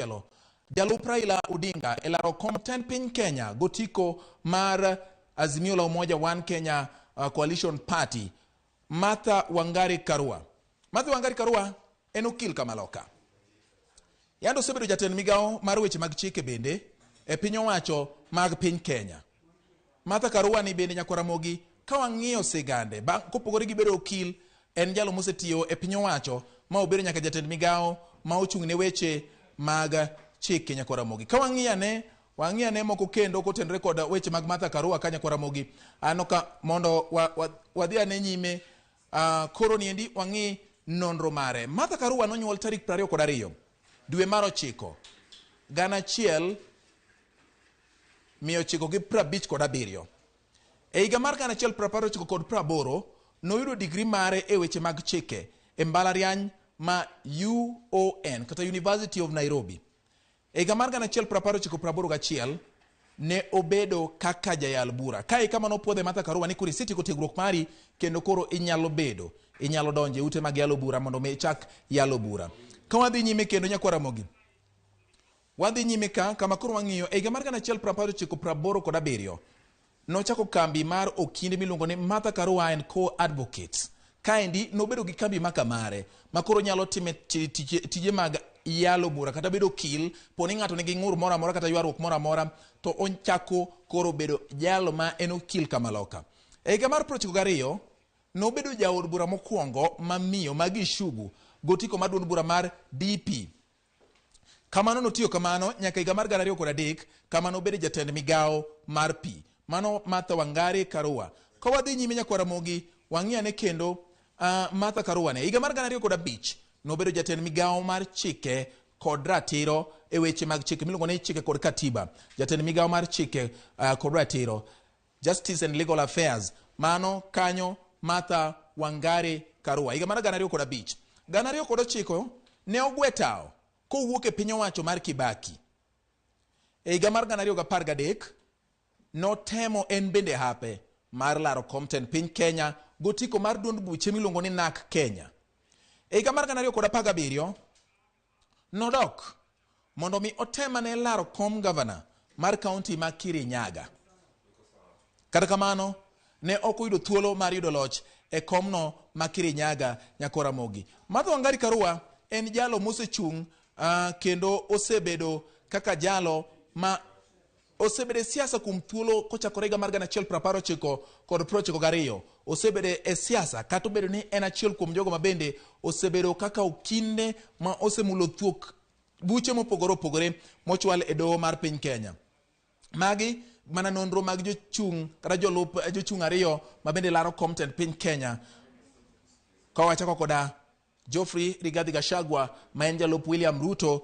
Machielo, jalup Raila Odinga e laro kom tend piny Kenya gotiko mar Azimio la Umoja One Kenya Coalition Party, Martha Wangari Karua. Martha Wangari Karua en okil kamaloka. Yande osebedo jatend migawo mar weche mag chike bende e piny owacho mag piny Kenya. Martha Karua ni bende nyakwar Ramogi ka wang'iyo sigande kopogore gi bedo okil en jalo mosetiyo e piny owacho ma obedo nyaka jatend migawo ma ochung' ne weche mag chike nyakwar Ramogi. Ka wang'iyo ane wang'iyo ane moko kendo kotenore kod weche mag Martha Karua ka nyakwar Ramogi aneno ka mondo wadhi ane nyime koro niendi wang'i nonro mare. Martha Karua nonyuol tarik 22 dwe mar 9 1957. E higa mar 1980 noyudo digri mare e weche mag chike e mbalariany ma UON kata University of Nairobi. E higa mar 1981 ne obedo kaka jayal bura. Kae kama nopuodhe Martha Karua ni koro isetieko tiegruok mari kendo koro inyalo bedo, inyalo donjo e ute mag yalo bura mondo mi ichak yalo bura. Ka wadhi nyime kendo nyakwar Ramogi, wadhi nyime ka kama koro wang'iyo e higa mar 1987 nochako kambi mar okinde miluongo ni Martha Karua and Co Advocates. Kaendi nobedo gi kambi ma kamare ma koro nyalo time tije mag yalo bura kata bedo okil po ni ng'ato nigi ng'ur moro amora kata ywaruok moro amora to ochako koro bedo jalo ma en okil kamaloka. E higa mar 92 nobedo jaod bura mokwongo ma miyo ma Gichugu gotiko mar duond bura mar DP. Kamano notiyo kamano nyaka higa mar 2003 kama nobedo jatend migawo mar pi. Mano Martha Wangari Karua. Ka wadhi nyime nyakwar Ramogi, wang'i ane kendo Martha Karua ne. Higa mar 2005 nobedo jatend migawo mar chike kod ratiro e weche mag chike miluongo ni chike kod katiba. Jatend migawo mar chike kod ratiro, Justice and Legal Affairs. Mano kanyo Martha Wangari Karua. Higa mar 2005. 2009 ne ogwe tawo kowuok e piny owacho mar Kibaki. E higa mar 2013 notemo en bende hape mar laro kom tend piny Kenya gotiko mar duond buche miluongo ni NARC Kenya. E higa mar 2017 nodok mondo mi otem ane laro kom gavana mar kaunti ma Kirinyaga. Kata kamano, ne ok oyudo thuolo mar yudo loch e komno ma Kirinyaga nyakwar Ramogi. Martha Wangari Karua en jalo mosechung' kendo osebedo kaka jalo ma osebedo e siasa kuom thuolo kochakore higa mar 1992. Osebedo e siasa kata obedo ni en achiel kuom jogo ma bende osebedo kaka okinde ma osemulo thuok buche mopogore opogore mochwal e doho mar piny Kenya. Magi mana nonro mag jochung' kata jolup jochung' ariyo ma bende laro kom tend piny Kenya. Ka wachako koda Geoffrey Rigathi Gachagua ma en jalup William Ruto.